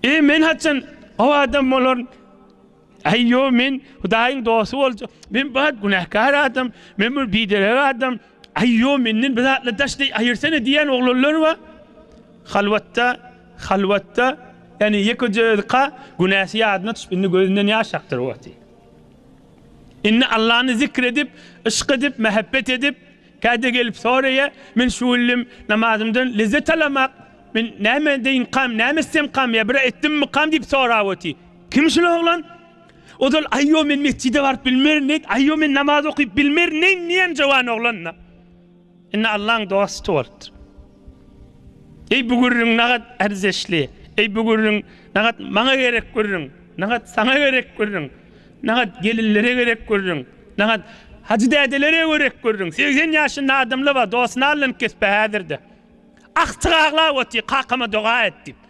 E, men haçan gowy adam bolaryn? Äý, ýok, men Hudaýyň dosty boljak. Men bat günäkär adam, men bir biderek adam. Äý, ýok, menden bir zatlar daş deý aýyrsana diýýän oglanlar bar. Halwatda, halwatda, ýagny ýekeje özka günäsi ýadyna düşüp, indi gözünden ýaş akdyryp otyr. Indi Allany zikr edip, yşk edip, mähebbet edip, käde gelip soraýar, men şu günlim namazymdan lezzet alamak, men näme edeýinkam, näme etsemkam ýa bir etdimmikam diýip sorap otyr. Kim şul oglan? Ozal aýo men mesjide baryp bilmerin diýdi, aýo men namaz okyp bilmerin diýen jowan oglan-da. Indi Allaň dosty bolupdyr. Eý bu gürrüň nagat ärzeşli, eý bu gürrüň nagat maňa gerek gürrüň, nagat saňa gerek gürrüň, nagat gelinlere gerek gürrüň, nagat hajy dädelere gerek gürrüň. 80 ýaşynda adamlar bar, dostuny allanyp kespe häzirde. Agtyk aglap otyr, kakama doga et diýip.